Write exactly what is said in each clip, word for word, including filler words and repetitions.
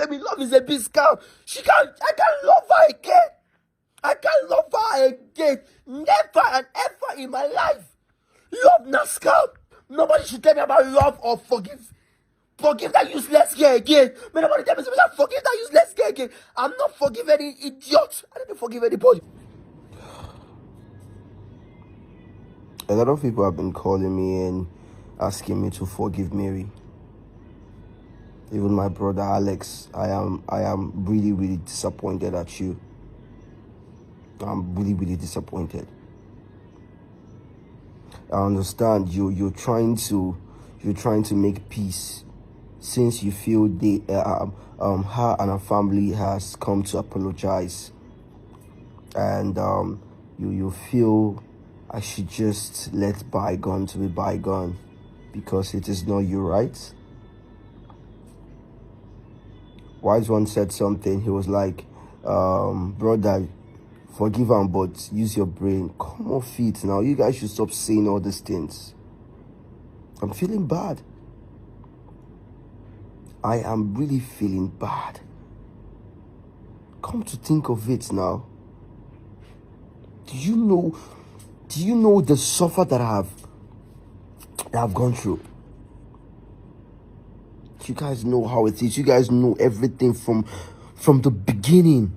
Baby, love is a big scam. She can't, I can't love her again. I can't love her again. Never and ever in my life. Love na scam. Nobody should tell me about love or forgive. Forgive that useless girl again. May nobody tell me something. Forgive that useless girl again. I'm not forgive any idiot. I don't forgive anybody. A lot of people have been calling me and asking me to forgive Mary. Even my brother Alex, I am I am really, really disappointed at you. I'm really, really disappointed. I understand you you're trying to you're trying to make peace since you feel the uh, um, um, her and her family has come to apologize, and um, you you feel I should just let bygone to be bygone because it is not your right. Wise one said something. He was like, um, "Brother, forgive him, but use your brain. Come off it now. You guys should stop saying all these things. I'm feeling bad. I am really feeling bad. Come to think of it now, do you know? Do you know the suffer that I've that I've gone through? You guys know how it is. You guys know everything from from the beginning.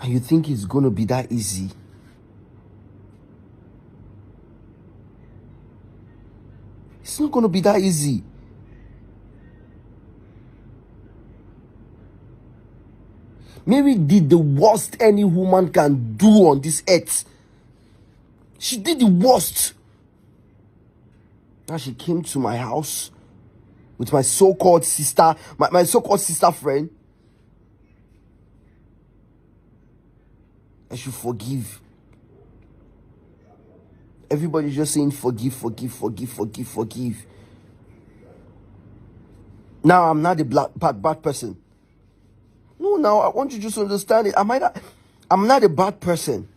And you think it's gonna be that easy? It's not gonna be that easy. Mary did the worst any woman can do on this earth. She did the worst. Now she came to my house with my so-called sister, my, my so-called sister friend. I should forgive. Everybody's just saying forgive, forgive, forgive, forgive, forgive. Now I'm not a black bad bad person. No, now I want you to just understand it. Am I that? I'm not a bad person.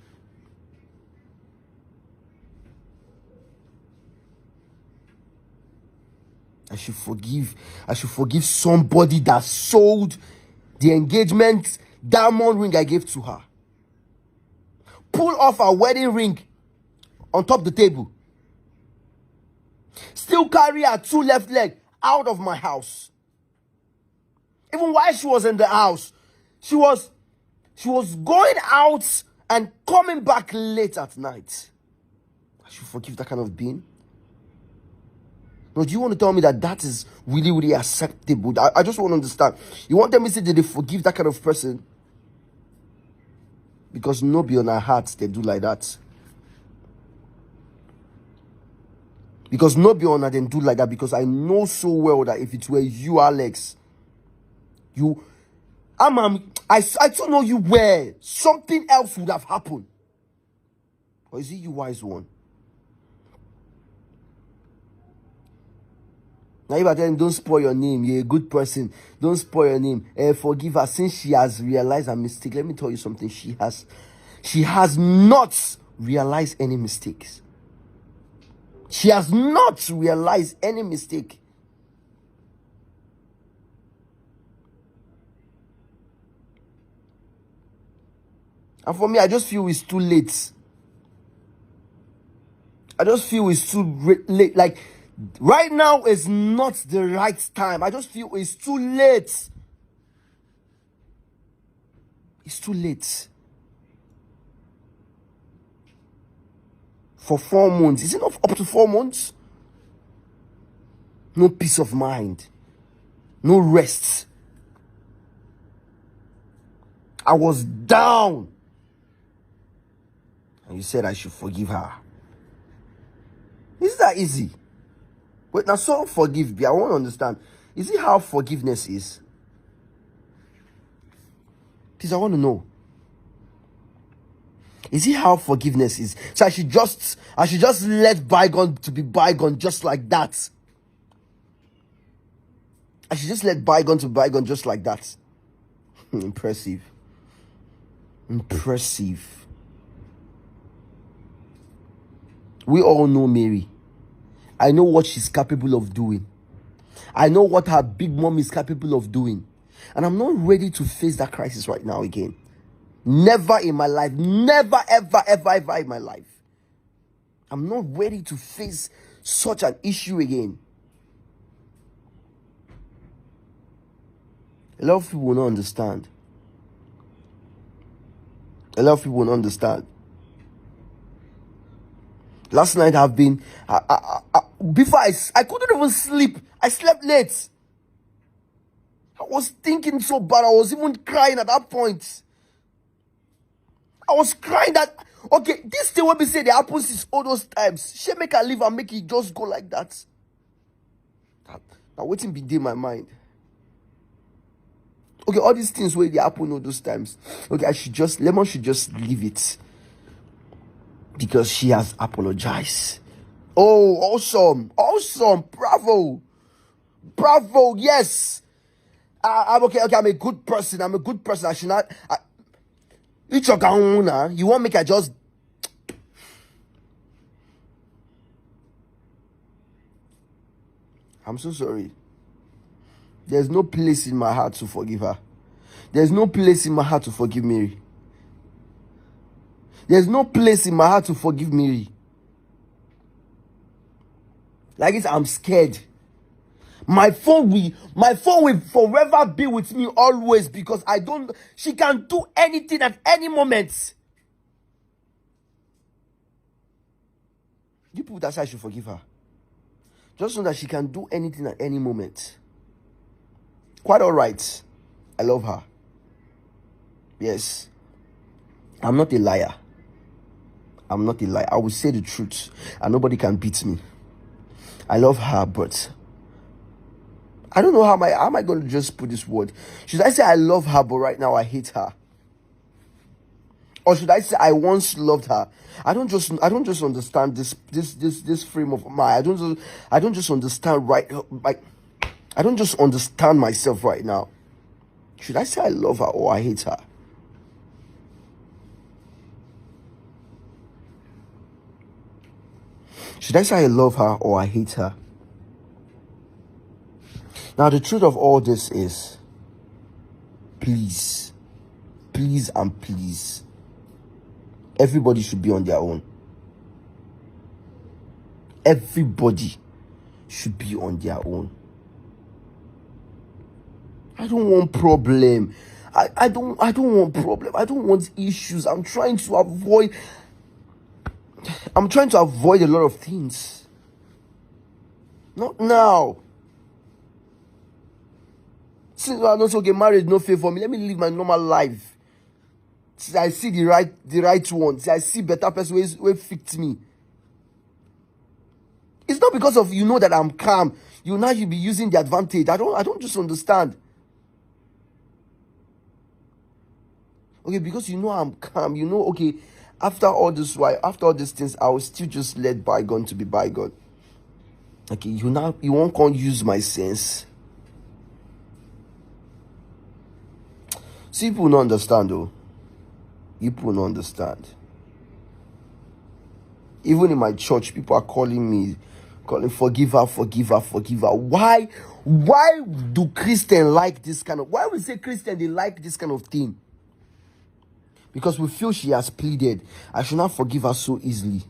I should forgive. I should forgive somebody that sold the engagement diamond ring I gave to her. Pull off her wedding ring on top the table. Still carry her two left leg out of my house. Even while she was in the house, she was she was going out and coming back late at night. I should forgive that kind of being. No, do you want to tell me that that is really, really acceptable? I, I just want to understand. You want them to say that they forgive that kind of person? Because no be on our hearts they do like that. Because no be on them do like that. Because I know so well that if it were you, Alex, you, I'm, I'm I, I don't know you where something else would have happened. Or is it you, wise one? Now if I tell him, don't spoil your name, you're a good person, don't spoil your name, eh, forgive her since she has realized her mistake. Let me tell you something. She has she has not realized any mistakes. She has not realized any mistake. And for me, I just feel it's too late. I just feel it's too re- late. Like right now is not the right time. I just feel it's too late. It's too late. For four months. Is it not up to four months? No peace of mind. No rest. I was down. And you said I should forgive her. Is that easy? Wait, now so forgive me. I want to understand. Is it how forgiveness is? Please, I want to know. Is it how forgiveness is? So I should just I should just let bygone to be bygone just like that. I should just let bygone to bygone just like that. Impressive. Impressive. We all know Mary. I know what she's capable of doing. I know what her big mom is capable of doing. And I'm not ready to face that crisis right now again. Never in my life. Never, ever, ever, ever in my life. I'm not ready to face such an issue again. A lot of people will not understand. A lot of people will not understand. Last night I've been, I, I, I, I- before I, s- I couldn't even sleep. I slept late. I was thinking so bad. I was even crying at that point. I was crying that, okay, this thing will be said they happen since all those times. She make her leave and make it just go like that. Now, now wetin be dey my mind? Okay, all these things where they happen all those times. Okay, I should just, Lemon should just leave it because she has apologized. Oh, awesome, awesome, bravo, bravo, yes. I, I'm okay, okay. I'm a good person. I'm a good person. I should not. I, it's your gown now. You won't make I just. I'm so sorry. There's no place in my heart to forgive her. There's no place in my heart to forgive Mary. There's no place in my heart to forgive Mary. Like this, I'm scared. My phone will, my phone will forever be with me always because I don't. She can do anything at any moment. You people that say I should forgive her. Just know that she can do anything at any moment. Quite all right. I love her. Yes. I'm not a liar. I'm not a liar. I will say the truth, and nobody can beat me. I love her, but I don't know how am I, how am I going to just put this word. Should I say I love her, but right now I hate her? Or should I say I once loved her? I don't just, I don't just understand this, this, this, this frame of mind. I don't just, I don't just understand, right? Like, I don't just understand myself right now. Should I say I love her or I hate her? Should I say I love her or I hate her? Now, the truth of all this is, please, please and please, everybody should be on their own. Everybody should be on their own. I don't want problem. I, I don't I don't want problem. I don't want issues. I'm trying to avoid I'm trying to avoid a lot of things. Not now. Since I don't get married, no favor me. Let me live my normal life. Since I see the right the right one. Since I see better person where fit me. It's not because of you know that I'm calm. You now you be using the advantage. I don't I don't just understand. Okay, because you know I'm calm. You know, okay, after all this while, after all these things, I will still just let bygone to be bygone. Okay, you now you won't come use my sense. See, people no understand though. You people no understand. Even in my church, people are calling me, calling forgive her, forgive her, forgive her. Why? Why do Christian like this kind of? Why we say Christian they like this kind of thing? Because we feel she has pleaded. I should not forgive her so easily,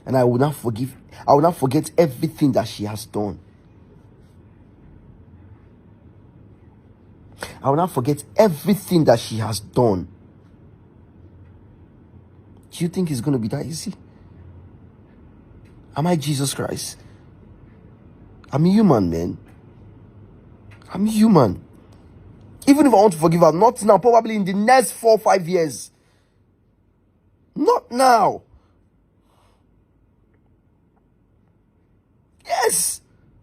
and I will not forgive. I will not forget everything that she has done. I will not forget everything that she has done. Do you think it's going to be that easy? Am I Jesus Christ? I'm human, man. I'm human. Even if I want to forgive her, not now, probably in the next four, five years. Not now. Yes.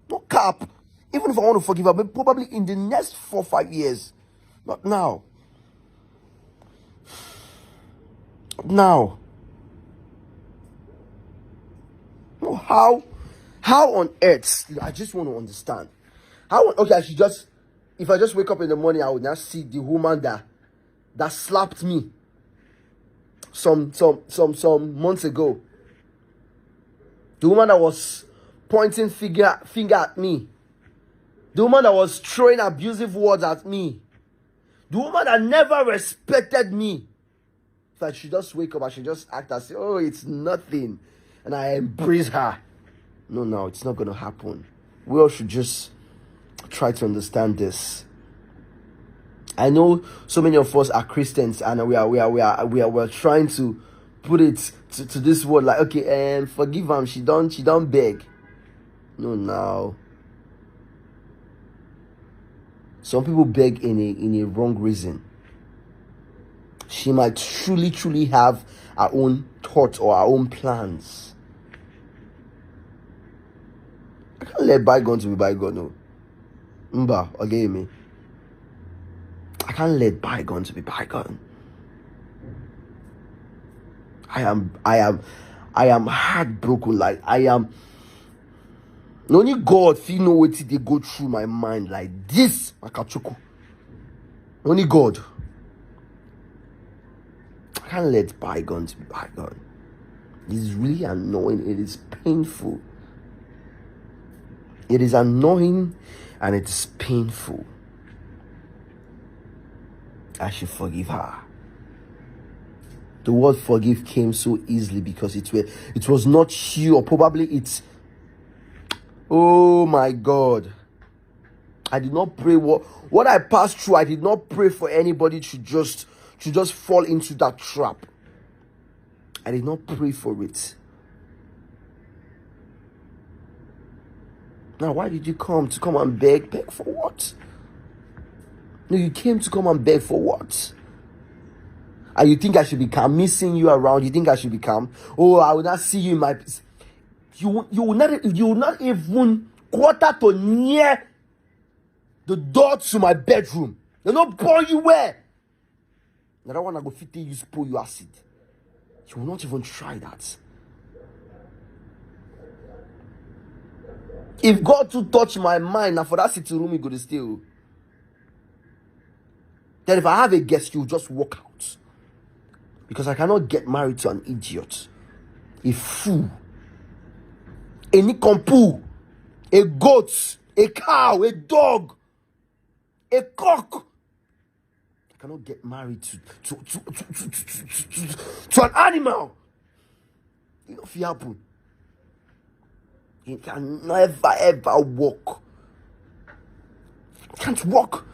No cap. Even if I want to forgive her, but probably in the next four, five years. Not now. Not now. No, how how on earth? I just want to understand. How, okay, I should just, if I just wake up in the morning, I would now see the woman that that slapped me some some some some months ago. The woman that was pointing finger finger at me. The woman that was throwing abusive words at me. The woman that never respected me. If I should just wake up, I should just act and say, "Oh, it's nothing." And I embrace her. No, no, it's not going to happen. We all should just try to understand this. I know so many of us are Christians, and we are we are we are we are we're trying to put it to, to this world like, "Okay, and forgive her. She don't she don't beg." No, now. Some people beg in a in a wrong reason. She might truly, truly have her own thoughts or her own plans. I can't let bygone to be bygone, no. Mba, okay, me. I can't let bygone to be bygone. I am, I am, I am heartbroken. Like, I am. Only God fit know wetin dey go through my mind like this, Makachuku. Only God. I can't let bygones be bygone. It is really annoying. It is painful. It is annoying and it is painful. I should forgive her. The word forgive came so easily because it were it was not you, or probably it's, oh my God. I did not pray what what I passed through. I did not pray for anybody to just to just fall into that trap. I did not pray for it. Now, why did you come to come and beg? Beg for what? No, you came to come and beg for what? And you think I should be calm? Me seeing you around, you think I should be calm? Oh, I will not see you in my. You you will not you will not even quarter to near the door to my bedroom. They no born you where. Now that one I go fit take use pour you acid. You will not even try that. If God to touch my mind, now for that sitting room, you go to stay. Oh. Then if I have a guest, you just walk out. Because I cannot get married to an idiot, a fool, a nikompu, a goat, a cow, a dog, a cock. I cannot get married to to to to to, to, to, to, to an animal. It no fit happen. It can never ever work. It can't work.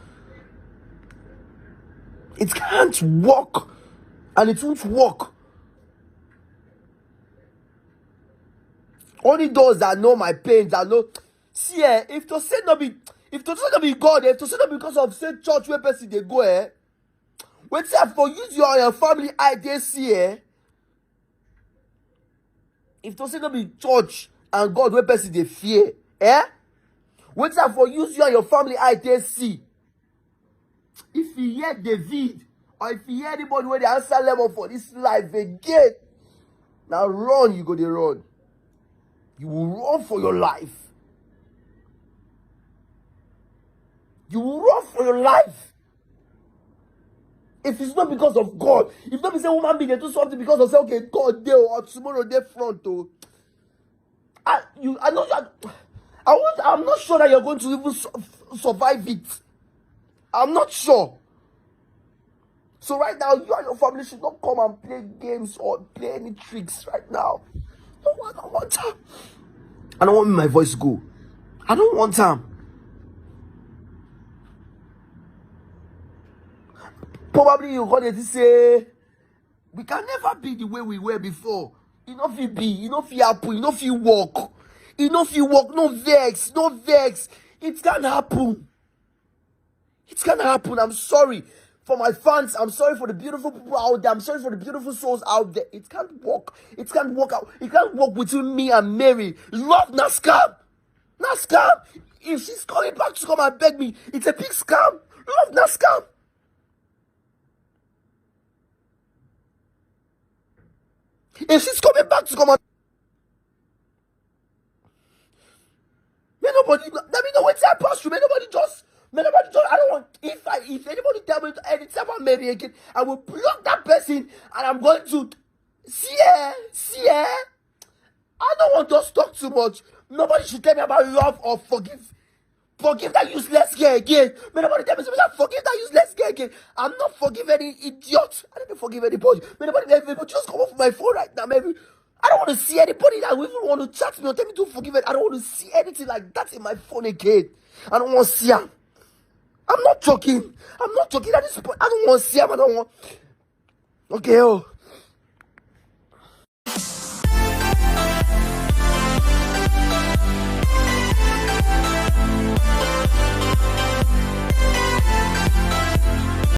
It can't work, and it won't work. Only those that know my pains, that know. See, eh, if to say no be, if to say no be God, eh, if to say no because of say church where person they go, eh, wait till for use your, your family eye they see, eh. If to say no be church and God where person they fear, eh, wait till for use you and your family eye they see. If you hear David, or if you hear anybody where they answer level for this life again, now run, you go the run. You will run for your life. You will run for your life. If it's not because of God, if not be say woman being they do something because of say, "Okay, God dey or tomorrow dey front oh." I, you, I know you are, I want, I'm not sure that you're going to even su- survive it. I'm not sure. So right now, you and your family should not come and play games or play any tricks right now. No, I don't want time. I don't want my voice go. I don't want time. Probably you got it to say we can never be the way we were before. It no fit be, it no fit happen, it no fit work. It no fit work, no vex, no vex. It can happen. It can happen. I'm sorry for my fans. I'm sorry for the beautiful people out there. I'm sorry for the beautiful souls out there. It can't work. It can't work out. It can't work between me and Mary. Love na scam. Na scam. If she's coming back to come and beg me, it's a big scam. Love na scam. If she's coming back to come and may nobody, let me know what I pass through. May nobody just, may nobody just, I don't want, if I, if anybody tell me anything about Mary again, I will block that person and I'm going to see her, see her. I don't want to talk too much. Nobody should tell me about love or forgive. Forgive that useless girl again. May nobody tell me something. Forgive that useless girl again. I'm not forgive any idiot. I don't forgive anybody. May nobody, everybody just come off my phone right now. Maybe I don't want to see anybody that even want to chat me or tell me to forgive it. I don't want to see anything like that in my phone again. I don't want to see him. I'm not joking. I'm not joking at this point. I don't want to see him. I don't want. Okay, oh.